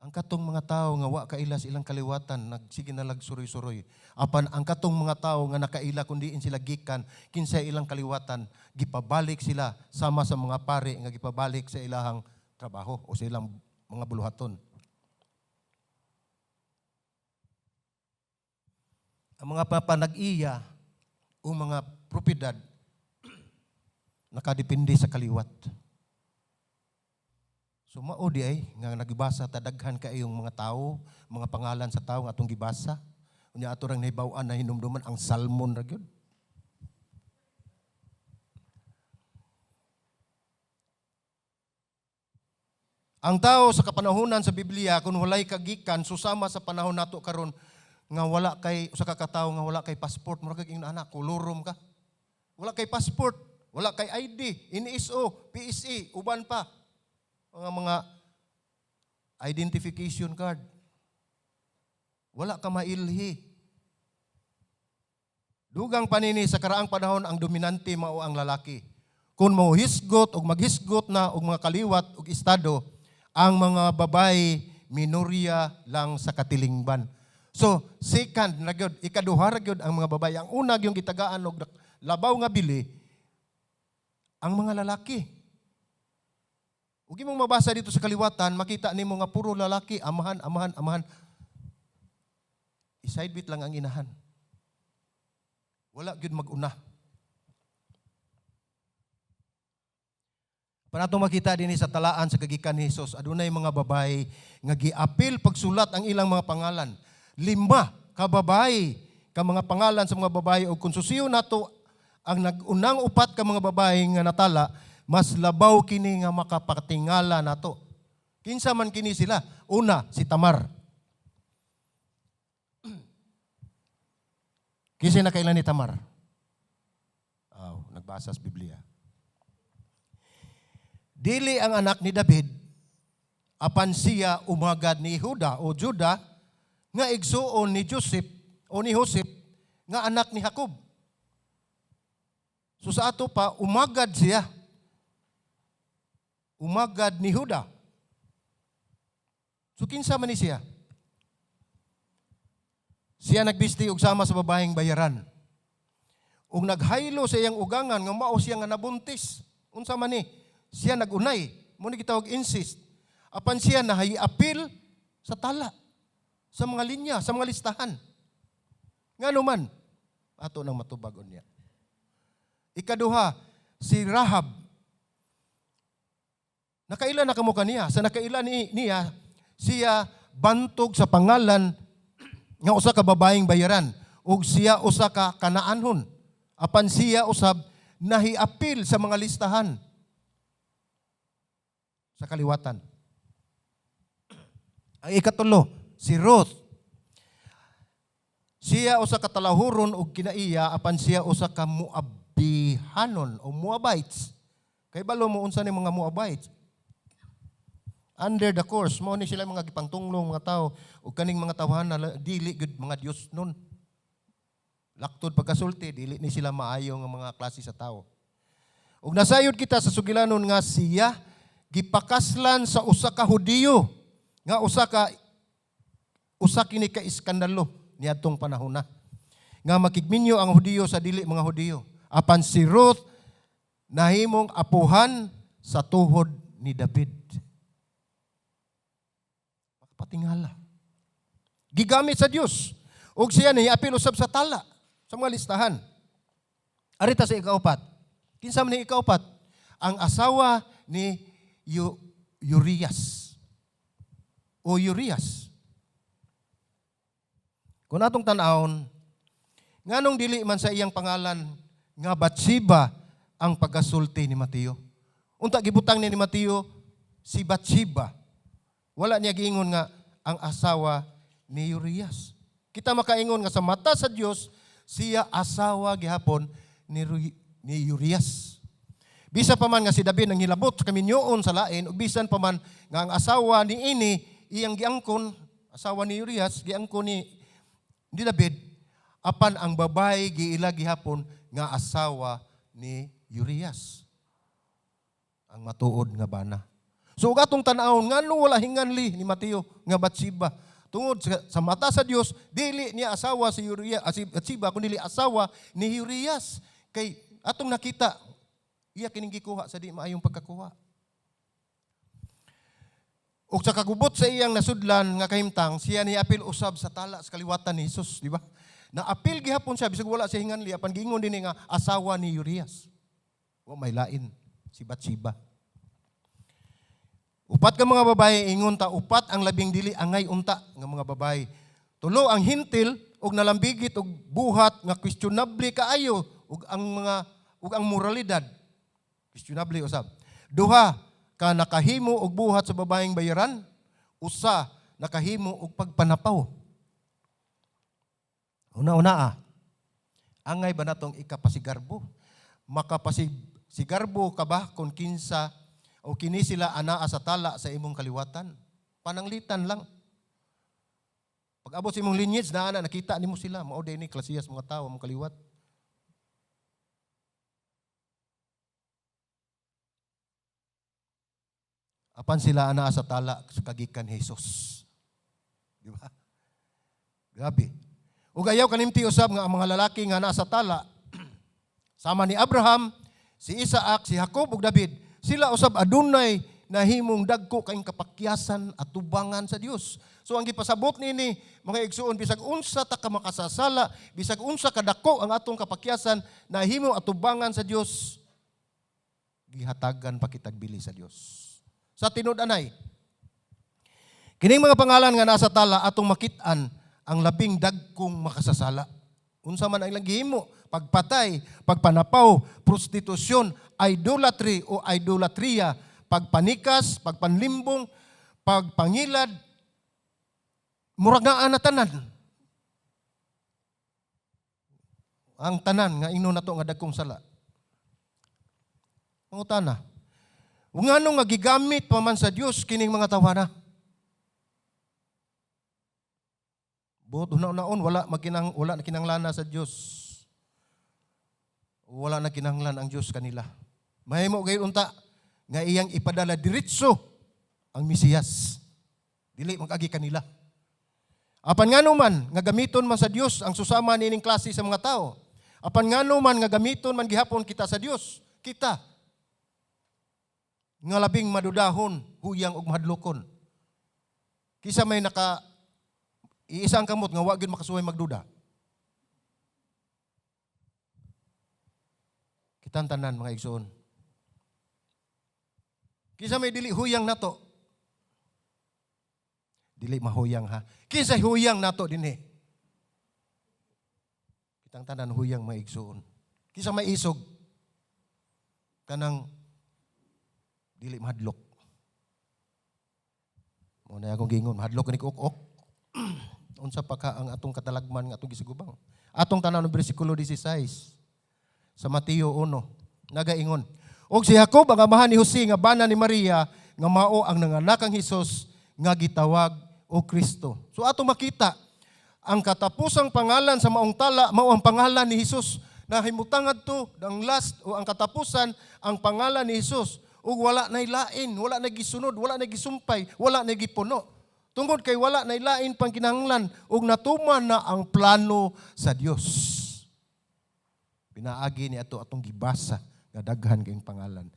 Ang katong mga tao nga wa kaila sa ilang kaliwatan, nagsige na lag suroy-suroy. Apan ang katong mga tao nga nakaila kun diin sila gikan, kinsa ilang kaliwatan, gipabalik sila sama sa mga pari nga gipabalik sa ilahang trabaho o sa ilang mga buluhaton. Ang mga papanag-iya o mga propiedad nakadepende sa kaliwat. So mao di ay nga nagibasa ta daghan kaayong mga tao, mga pangalan sa tao nga atong gibasa. Unya ato rang nahibaw-an na hinumduman ang salmon ra gyud. Ang tao sa kapanahonan sa Biblia kung walay kagikan susama sa panahon nato karon nga wala kay usa ka katawo nga wala kay passport, murag kag anak kolorum ka. Wala kay passport, wala kay ID, NSO, PSE, uban pa mga identification card. Wala ka mailhi. Dugang panini sa karaang panahon ang dominante mao ang lalaki. Kung mohisgot og maghisgot na og mga kaliwat og estado, ang mga babae minorya lang sa katilingban. So, second na gyud, ikaduha ra gyud ang mga babae. Ang una gyud gitagaan og labaw nga bili Ang mga lalaki. Ug imong mabasa dito sa kaliwatan, makita nimo nga puro lalaki, amahan, amahan, amahan. I-side bit lang ang inahan. Wala gyud mag-una. Panatong makita dinhi sa talaan sa kagikan ni Hesus, adunay mga babae nga giapil pagsulat ang ilang mga pangalan. Lima ka babae ka mga pangalan sa mga babae, ug kung susiyo nato ang nag-unang upat ka mga babae nga natala, mas labaw kini nga makapatingala nato. Kinsa man kini sila? Una, si Tamar. Kinsa nakailan ni Tamar? Aw, nagbasa sa Biblia. Dili ang anak ni David, apan siya umagad ni Huda o Juda, nga igsuon ni Joseph o ni Joseph, nga anak ni Jacob. So sa ato pa, umagad siya. Umagad ni Huda. So kinsa man ni siya? Siya nagbisti og sama sa babaeng bayaran. Ug naghaylo sa iyang ugangan nga mao siya nga nabuntis. Unsa man ni? Siya nagunay. Mo ni gitawag incest. Apan siya nahay apil sa tala, sa mga linya, sa mga listahan. Ngano man, ato nang matubag unya. Ikaduha, si Rahab. Nakaila na kamo kaniya. Sa nakaila niya, siya bantog sa pangalan nga usa ka babaeng bayaran ug siya usa ka Kanaanhon. Apan siya usab nahiapil sa mga listahan sa kaliwatan. Ang ikatulo, si Ruth. Siya usa ka talahuron og kinaiya, apan siya usa ka Moabihanon o Moabites. Kay balo mo unsa ni mga Moabites? Under the course, mao ni sila mga gipangtunglong mga tao ug kaning mga tawhan na dili gud mga Dios nun. Laktod pagkasulti, dili ni sila maayo nga mga klase sa tao. Ug nasayod kita sa sugilanon nga siya gipakaslan sa usa ka Hudiyo nga usa kini ka iskandalo niadtong panahona nga makigminyo ang Hudiyo sa dili mga Hudiyo. Apan si Ruth nahimong apuhan sa tuhod ni David. Makapatingala. Gigamit sa Dios. Ug siya ni apil usab sa tala sa mga listahan. Arita sa ikaupat. Kinsa man ni ikaupat? Ang asawa ni Urias. O Urias. Kung atong tan-awon, nganong dili man sa iyang pangalan nga Bathsheba ang pagkasulti ni Mateo? Unta gibutang ni Mateo si Bathsheba. Wala niya giingon nga ang asawa ni Urias. Kita makaingon nga sa mata sa Dios, siya asawa gihapon ni Urias. Bisa pa man nga si David nang hilabot sa kaminyoon sa lain, ug bisan pa man nga ang asawa ni ini iyang giangkon, asawa ni Urias, giangkon ni David, apan ang babae giila gihapon nga asawa ni Urias. Ang matuod nga bana. So ug atong tan-awon, ngano wala hinganli ni Mateo nga Bathsheba? Tungod sa mata sa Dios, dili niya asawa si Urias, si Bathsheba, kundi asawa ni Urias. Kay atong nakita, iya kining gikuha sa di maayong pagkakuha. Ug sa kagubot sa iyang nasudlan nga kahimtang, siya ni apil usab sa tala sa kaliwatan ni Jesus, di ba? Naapil gihapon siya bisag wala siya hinganli, apan giingon dinhi nga asawa ni Urias. Wa may lain si Bathsheba. Upat ka mga babae, ingon ta upat ang labing dili angay unta nga mga babae. Tulo ang hintil og nalambigit og buhat nga questionable kaayo og ang mga og ang moralidad. Questionable usab. Duha ka nakahimo og buhat sa babaeng bayaran, usa nakahimo og pagpanapaw. Una-una. Angay ba natong ikapasigarbo? Makapasigarbo ka ba kung kinsa o kini sila anaa sa tala sa imong kaliwatan? Pananglitan lang. Pag abot sa imong lineage, naa na, nakita nimo sila. Mao din ni klasiyas mga tao, among kaliwat. Apan sila anaa sa tala sa kagikan ni Jesus. Di ba? Grabe. Ug ayaw kanimti usab nga ang mga lalaki nga naa sa tala, sama ni Abraham, Si Isaac, si Jacob ug David, sila usab adunay nahimong dagko kaayong kapakyasan at tubangan sa Dios. So ang gipasabot nini, mga igsuon, bisag unsa ta ka makasasala, bisag unsa kadako ang atong kapakyasan nahimo atubangan sa Dios, gihatagan pa kitag bili sa Dios. Sa tinud-anay, kining mga pangalan nga nasa tala, atong makit-an ang labing dagkong makasasala. Unsa man ang ilang gihimo, pagpatay, pagpanapaw, prostitusyon, idolatry o idolatria, pagpanikas, pagpanlimbong, pagpangilad, murag naa na tanan. Ang tanan nga ingnon nato nga dagkong sala. Pangutana, ngano nga gigamit pa man sa Dios kining mga tawana? Buot una-unaon, wala na kinanglana sa Dios. Wala na kinahanglan ang Dios kanila. Mahimo gayud unta nga iyang ipadala diretso ang Mesiyas. Dili mag-agi kanila. Apan ngano man nga gamiton man sa Dios ang susama nining klase sa mga tao? Apan ngano man nga gamiton man gihapon kita sa Dios? Kita nga labing madudahon, huyang ug mahadlokon. Kisa may naka iisa ang kamot nga wa gyud makasuway magduda. Kitang tanan, mga igsoon. Kinsa may dili huyang nato? Dili mahuyang ha. Kinsa huyang nato dinhi? Kitang tanan huyang, mga igsoon. Kinsa may isog? Kanang dili mahadlok. Mo na akong giingon, mahadlok ni ok-ok. Unsa pa ka ang atong katalagman nga atong gisigubang? Atong tanan ng bersikulo 16 sa Mateo 1, nagaingon: "Og si Jacob ang amahan ni Jose nga bana ni Maria nga mao ang nanganak kang Hesus nga gitawag og Kristo." So atong makita ang katapusang pangalan sa maong tala mao ang pangalan ni Hesus. Nahimutang adto ang last o ang katapusan, ang pangalan ni Hesus, ug wala nay lain, wala nay gisunod, wala nay gisumpay, wala nay gipuno. Tungod kay wala nay lain pang kinahanglan ug natuman na ang plano sa Dios. Pinaagi ni ato atong gibasa nga daghan kayong pangalan.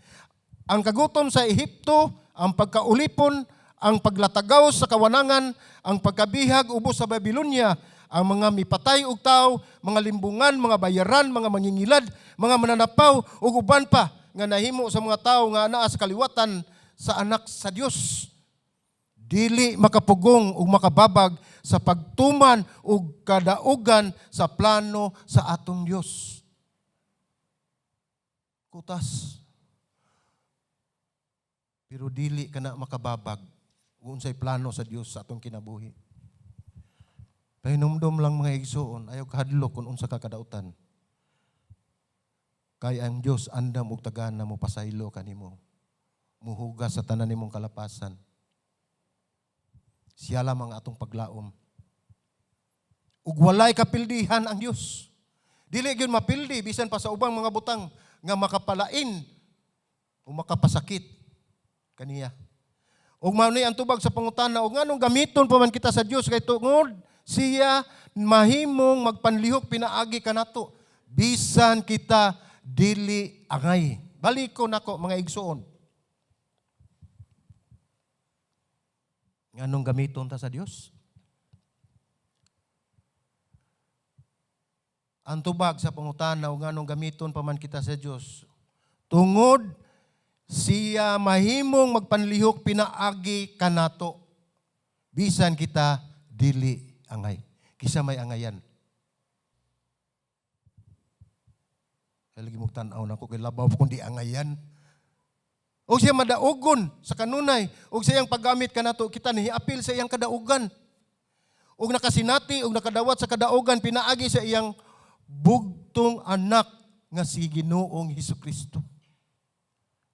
Ang kagutom sa Ehipto, ang pagkaulipon, ang paglatagaw sa kawanangan, ang pagkabihag ubos sa Babylonia, ang mga mipatay og tawo, mga limbungan, mga bayaran, mga mangingilad, mga mananapaw, ug uban pa nga nahimo sa mga tawo nga anaa sa kaliwatan sa anak sa Dios, dili makapugong ug makababag sa pagtuman ug kadaugan sa plano sa atong Dios. Kutas. Pero dili ka na makababag kung unsay plano sa Dios sa atong kinabuhi. Pahinumdom lang, mga igsuon, ayaw kahadlok kung unsa ka kadautan. Kay ang Dios andam og tagana mo pasaylo kanimo. Muhugas sa tanan nimong kalapasan. Siya lamang atong paglaom. Ug walay kapildihan ang Dios. Dili gyud mapildi bisan pa sa ubang mga butang nga makapalain o makapasakit kaniya. Ug mao ni ang tubag sa pangutana og nganong gamiton pa man kita sa Dios, kay tungod siya mahimong magpanlihok pinaagi kanato bisan kita dili angay. Baliko nako, mga igsuon. Nganong gamiton ta sa Dios? Ang tubag sa pangutana o nganong gamiton pa man kita sa Dios, tungod siya mahimong magpanlihok pinaagi kanato bisan kita dili angay. Kisa may angayan? Kaya lagi mong tan-aw nako kay labaw kung di angayan. O siya madaugon sa kanunay, o sa iyang paggamit kanato, kita nihiapil sa iyang kadaugan. Og nakasinati og nakadawat sa kadaugan pinaagi sa iyang bugtong anak nga si Ginoong Hesukristo.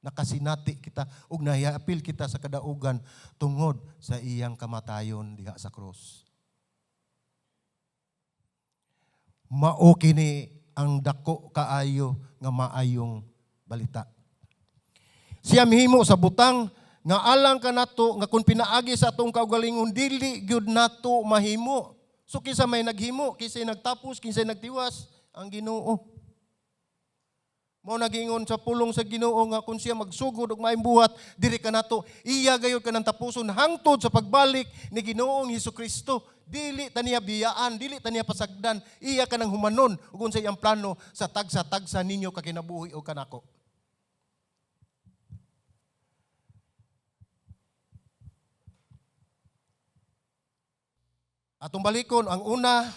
Nakasinati kita ug nahiapil kita sa kadaugan tungod sa iyang kamatayon diha sa krus. Mao kini ang dako kaayo nga maayong balita. Siya mihimo sa butang nga alang kanato nga kung pinaagi sa atong kaugalingon dili gyud nato mahimo. So kinsa may naghimo, kinsa nagtapos, kinsa nagtiwas? Ang Ginoo. Mao nagingon sa pulong sa Ginoo nga kung siya magsugod og maayong buhat diri kanato, iya gayud kanang tapuson hangtod sa pagbalik ni Ginoong Hesus Kristo. Dili ta niya biyaan, dili ta niya pasagdan, iya kanang humanon ug unsa iyang plano sa tagsa-tagsa ninyo ka kinabuhi o kanako. Atong balikon ang una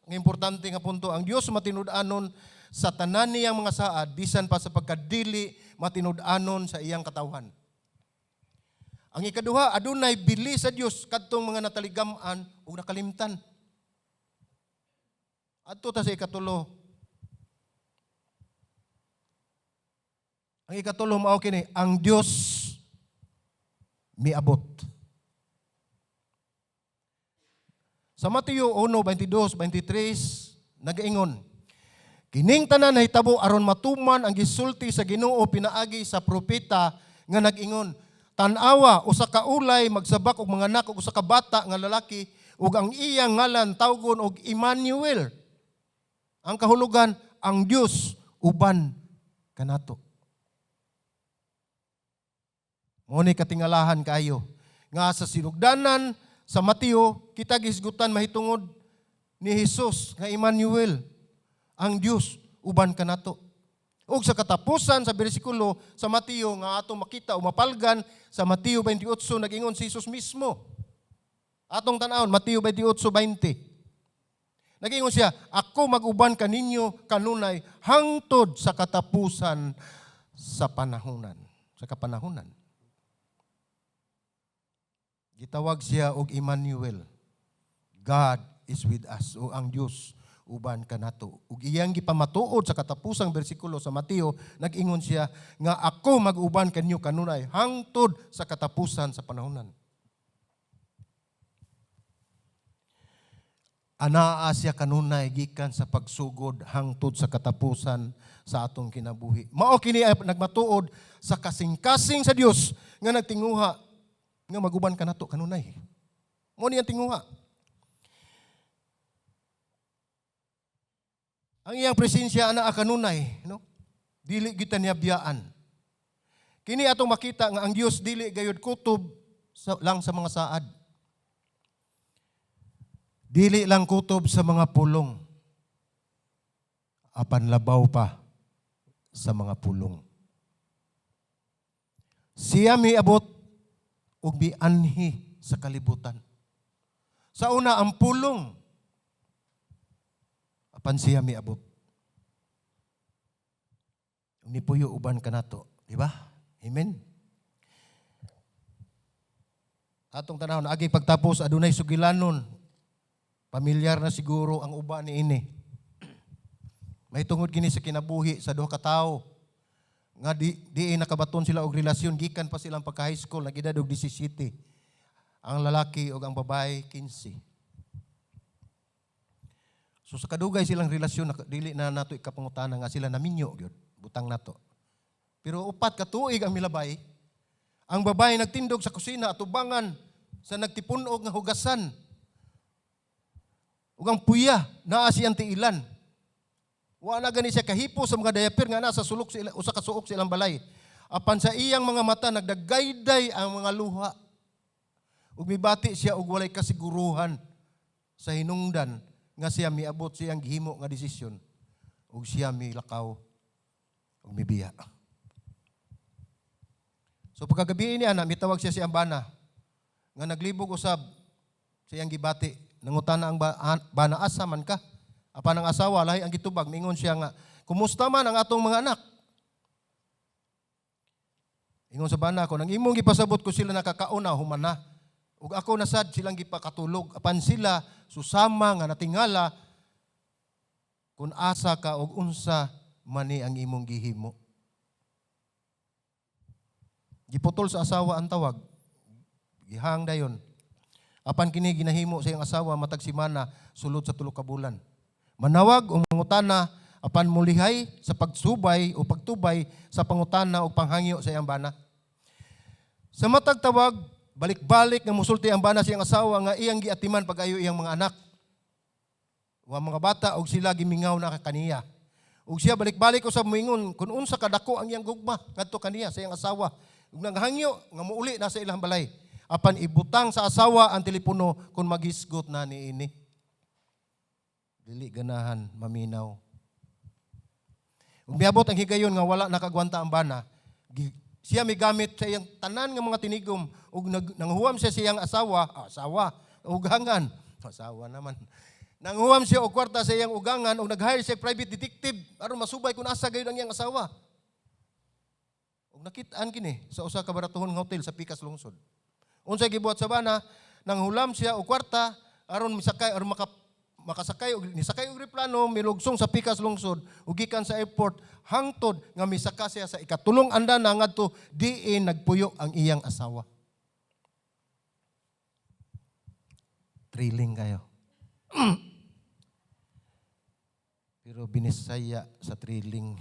nga importante nga punto, ang Dios matinud-anon sa tanan niyang mga saad bisan pa sa pagkadili matinud-anon sa iyang katawhan. Ang ikaduha, adunay bili sa Dios kadtong mga nataligam-an ug nakalimtan. Adto ta sa ikatulo. Ang ikatulo mao kini, ang Dios miabot. Sa Mateo 1:22, 23, nagaingon, "Kining tanan nahitabo aron matuman ang gisulti sa Ginoo pinaagi sa propeta nga nag-ingon, Tan-awa, usa ka ulay magsabak og manganak og usa ka bata nga lalaki, ug ang iyang ngalan tawgon og Emmanuel." Ang kahulugan, ang Dios uban kanato. Mao ni katingalahan kaayo nga sa sinugdanan sa Mateo kita gihisgutan mahitungod ni Hesus nga Emmanuel, ang Dios uban kanato. Ug sa katapusan sa bersikulo sa Mateo nga atong makita o mapalgan sa Mateo 28, nag-ingon si Jesus mismo. Atong tan-awon Mateo 28:20. Nag-ingon siya, "Ako mag-uban kaninyo kanunay hangtod sa katapusan sa panahunan." Sa kapanahunan. Gitawag siya og Emmanuel. God is with us, o ang Dios uban kanato. Ug iyang gipamatuod sa katapusang bersikulo sa Mateo, nag-ingon siya nga ako mag-uban kanyo kanunay hangtod sa katapusan sa panahonan. Anaa siya kanunay gikan sa pagsugod hangtod sa katapusan sa atong kinabuhi. Mao kini ay nagmatuod sa kasing-kasing sa Dios nga nagtinguha nga maguban kanato kanunay. Mao ni ang tinguha. Ang iyang presensya anaa kanunay, no? Dili kita niya biyaan. Kini atong makita nga ang Dios dili gayud kutob lang sa mga saad. Dili lang kutob sa mga pulong. Apan labaw pa sa mga pulong. Siya miabot ug mianhi sa kalibutan. Sa una ang pulong, apan siya miabot. Nipuyo uban kanato, di ba? Amen. Atong tanawon agi pagtapos, adunay sugilanon. Pamilyar na siguro ang uban niini. May tungod kini sa kinabuhi sa duha ka tawo nga di nakabaton sila og relasyon gikan pa silang pagka high school, nag-edad og 17 ang lalaki ug ang babae 15. So sa kadugay silang relasyon, dili na nato ikapangutana nga sila naminyo gyud, butang nato. Pero 4 ka tuig ang milabay. Ang babae nagtindog sa kusina atubangan sa nagtipun-og nga hugasan. Ug ang puya naa siyang tiilan. Wa na gani siya kahipo sa mga diaper nga naa sa sulok sa usa ka suok sa ilang balay. Apan sa iyang mga mata nagdagayday ang mga luha. Ug mibati siya og walay kasiguruhan sa hinungdan nga siya miabot siyang gihimo nga desisyon ug siya milakaw ug mibiya. So pagkagabi niya na mitawag siya si ambana nga naglibog usab sa iyang gibati. Nangutana ang bana, "Asa man ka?" Apan ang asawa lahi ang gitubag, mingon siya nga, "Kumusta man ang atong mga anak?" Ingon sa bana, "Kung ang imong gipasabot ko sila nakakauna, humana. Ug ako nasad silang gipakatulog. Apan sila susama nga natingala kung asa ka og unsa mani ang imong gihimo." Giputol sa asawa ang tawag. Gihang dayon. Apan kini ginahimo sa iyang asawa matag semana sulod sa 3 ka bulan. Manawag o mangutana apan mulihay sa pagsubay o pagtubay sa pangutana o panghangyo sa iyang bana. Sa matag tawag, balik-balik nga musulti ang bana sa iyang asawa nga iyang giatiman pag-ayo iyang mga anak. Wa mga bata og sila gimingaw na kaniya. Ug siya balik-balik usab moingon kung unsa kadako ang iyang gugma ngadto kaniya, sa iyang asawa. Ug nanghangyo nga muuli na sa ilang balay. Apan ibutang sa asawa ang telepono kung maghisgot na niini. Dili ganahan maminaw. Ug miabot ang higayon nga wala nakagwanta ang bana, siya migamit sa iyang tanan nga mga tinigom ug nanghuwam siya sa iyang asawa, asawa, ugangan, asawa naman. Nanghuwam siya og kwarta sa iyang ugangan ug nag-hire siya og private detective aron masubay kung asa gayud ang iyang asawa. Ug nakit-an kini sa usa ka baratuhon nga hotel sa Pikas lungsod. Unsay gibuhat sa bana, nanghulam siya og kwarta aron misakay, aron makasakay og nisakay og eroplano, milugsong sa Pikas lungsod ug gikan sa airport hangtod nga misaka siya sa ikatulong andana ngadto diin nagpuyo ang iyang asawa. Thrilling kayo. Pero binisaya sa thrilling.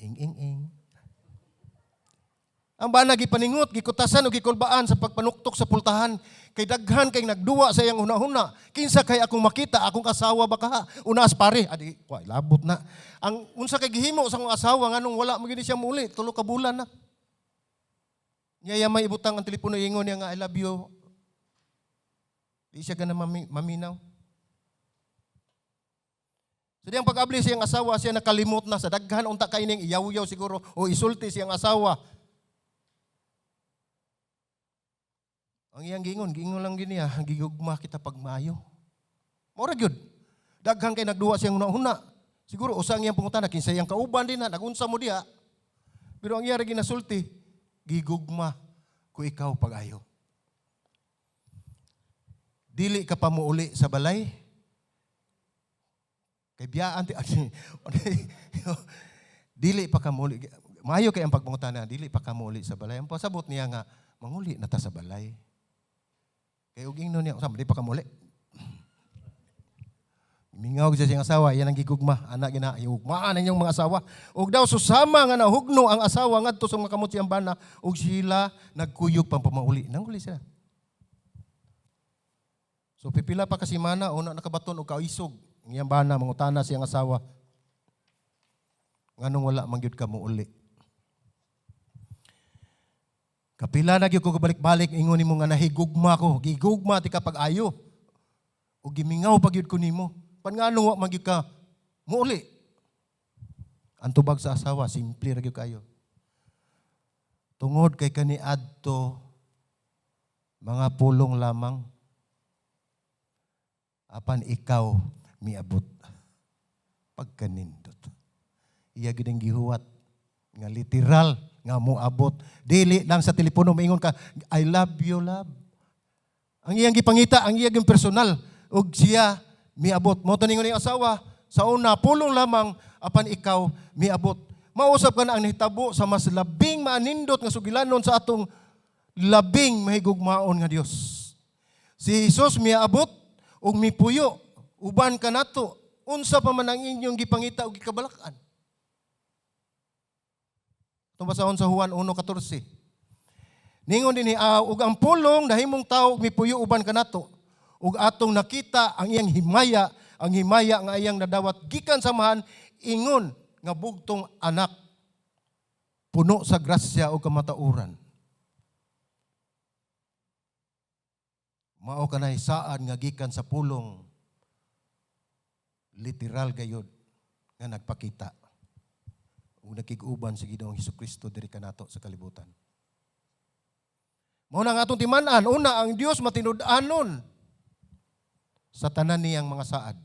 Ing, ing, ing. Ang bana gipaningot, gikutasan o gikulbaan sa pagpanuktok sa pultahan. Kay daghan kay nagduwa sa iyang hunahuna. Kinsa kay akong makita, akong asawa ba kaha? Unas pare, adi, wa, labot na. Ang unsa kay gihimo sa akong asawa nganong wala mo gini siya muli, 3 ka bulan na. Niya may ibutang ang telepono, ingon niya nga I love you. Di siya gana maminaw. So diyang pag-abli siyang asawa, siya nakalimot na sa daghan unta kay ning iyaw-yaw siguro o isulti siyang asawa. Ang iyang gingon, gingon lang gini ah, gigugma kita pagmayo. Mora gyud. Daghan kay nagduwa siyang hunahuna. Siguro usa ang iyang pangutana kinsa iyang kauban din na nagunsa mo diha. Pero ang iya ra ginasulti, gigugma ko ikaw pag-ayo. Dili ka pa muuli sa balay. Kay biyaan ti dili pa ka muuli. Maayo kay ang pagpangutana, dili pa ka muuli sa balay. Ang pasabot niya nga manguli na ta sa balay. Kay og ingnon niya, usab di pa ka muuli. Mingaw siya siyang asawa, iyan ang gigugma, anak gina, hugmaan ang inyong mga asawa. Og daw susama nga nahugno ang asawa ngadto sa mga kamot siyang bana, og sila nagkuyog pang pamauli. Nanguli sila. So pipila pa kasi mana, una nakabaton og kaisog. Ang iyang bana, mangutana siyang asawa. Nganong wala man gyud ka muuli? Kapila na gyud ko kabalik-balik, ingon nimo nga nahigugma ko, gigugma ti ka pag-ayo. O gimingaw pa gyud ko nimo. Pan nganong wa man gyud ka muuli? Ang tubag sa asawa, simple ra gyud kayo. Tungod kay kaniadto mga pulong lamang, apan ikaw miabot pagkanindot. Iya gyud ang gihuwat nga literal nga moabot. Dili lang sa telepono maingon ka, I love you, love. Ang iyang gipangita, ang iyang personal, ug siya miabot. Mao to ningon iyang asawa, sa una pulong lamang apan ikaw miabot. Mausap ka na ang nahitabo sa mas labing maanindot nga sugilanon sa atong labing mahigugmaon nga Dios. Si Jesus miabot ug mipuyo uban kanato. Unsa pa man ang inyong gipangita ug gikabalak-an? Itong basahon sa Juan 1:14. Ningon dinhi, ug ang pulong nahimong tawo ug mipuyo uban kanato, ug atong nakita ang iyang himaya, ang himaya nga iyang nadawat gikan sa Amahan, ingon nga bugtong anak, puno sa grasya ug kamatuoran. Mao kanay saan nga gikan sa pulong, literal gayud nga nagpakita ug nakig-uban sa Ginoong Hesukristo diri kanato sa kalibutan. Mao na nga atong timan-an, una, ang Dios matinud-anon sa tanan niyang mga saad.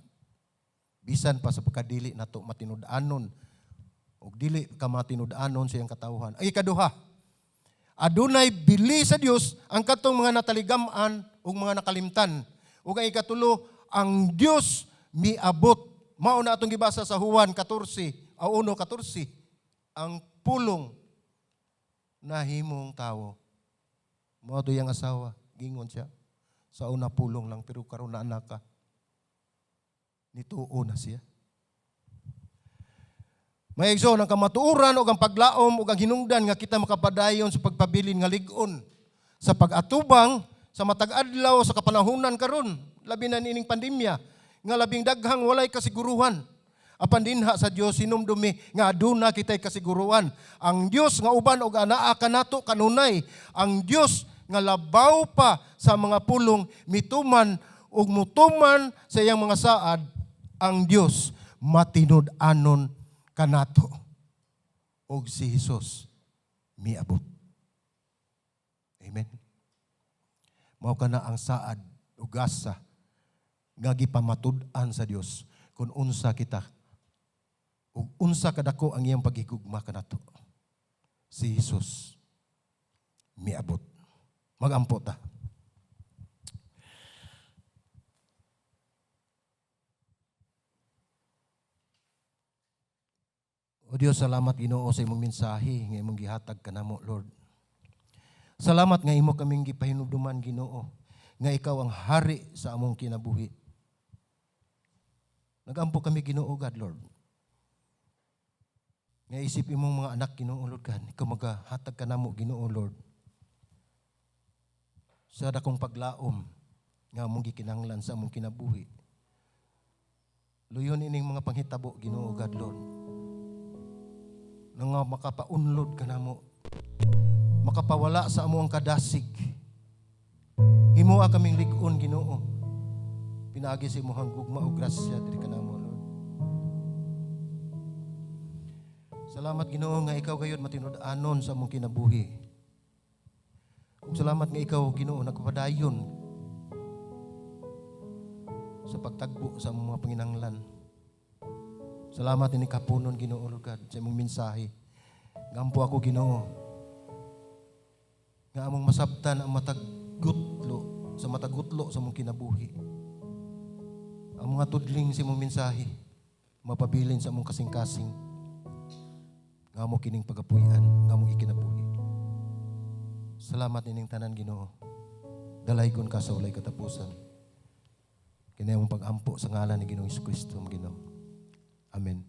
Bisan pa sa pagkadili nato matinud-anon ug dili ka matinud-anon sa iyang katawhan. Ay ikaduha, adunay bili sa Dios ang katong mga nataligam-an ug mga nakalimtan. Ug ang ikatulo, ang Dios miabot. Mao na atong gibasa sa Juan 14, o 1:14, ang pulong nahimong tawo. Mao to iyang asawa, gingon siya. Sa una pulong lang, pero karon na anak ka. Nituo na siya. May igsoon ang kamatuoran ug ang paglaom ug ang hinungdan nga kita makapadayon sa pagpabilin nga lig-on sa pag-atubang sa matag adlaw sa kapanahunan karon, labi na niining pandemya nga labing daghang walay kasiguruhan. Apan dinha sa Dios, hinumdumi nga aduna kitay kasiguruhan. Ang Dios nga uban og anaa kanato kanunay, ang Dios nga labaw pa sa mga pulong mituman ug mutuman sa iyang mga saad, ang Dios matinud-anon kanato. Og si Jesus miabot. Amen. Mao kana ang saad ug gasa nga gipamatud-an sa Dios kung unsa kita ug unsa kadako ang iyang paghigugma kanato. Si Jesus miabot. Magampo ta. O Dios, salamat, Ginoo, sa imong mensahe nga imong gihatag kanamo, Lord. Salamat nga imo kaming gipahinumduman, Ginoo, nga ikaw ang hari sa among kinabuhi. Nagampo kami, Ginoo God, Lord, nga isip imong mga anak, Ginoo Lord God, ikaw magahatag kanamo, Ginoo Lord, sa dakong paglaom nga among gikinahanglan sa among kinabuhi. Luyon ining mga panghitabo, Ginoo God, Lord, nga makapaunlod kanamo, makapawala sa among kadasig. Himoa kaming lig-on, Ginoo, pinaagi sa imong gugma ug grasya diri kanamo, Lord. Salamat, Ginoo, nga ikaw gayud matinud-anon sa among kinabuhi. Ug salamat nga ikaw, Ginoo, nagpadayon sa pagtagbo sa among mga panginahanglan. Salamat ini kapunon, Ginoo Lord God, sa imong mensahe. Gampo ako, Ginoo, nga among masabtan ang matag gutlo sa matag gutlo sa among kinabuhi. Ang mga tudling sa imong mensahe mapabilin sa among kasing-kasing. Nga amo kining pagapuy-an, nga among ikinabuhi. Salamat ining tanan, Ginoo. Dalaygon ka sa walay katapusan. Kini among pag-ampo sa ngalan ni Ginoong Kristo, Ginoo. Amen.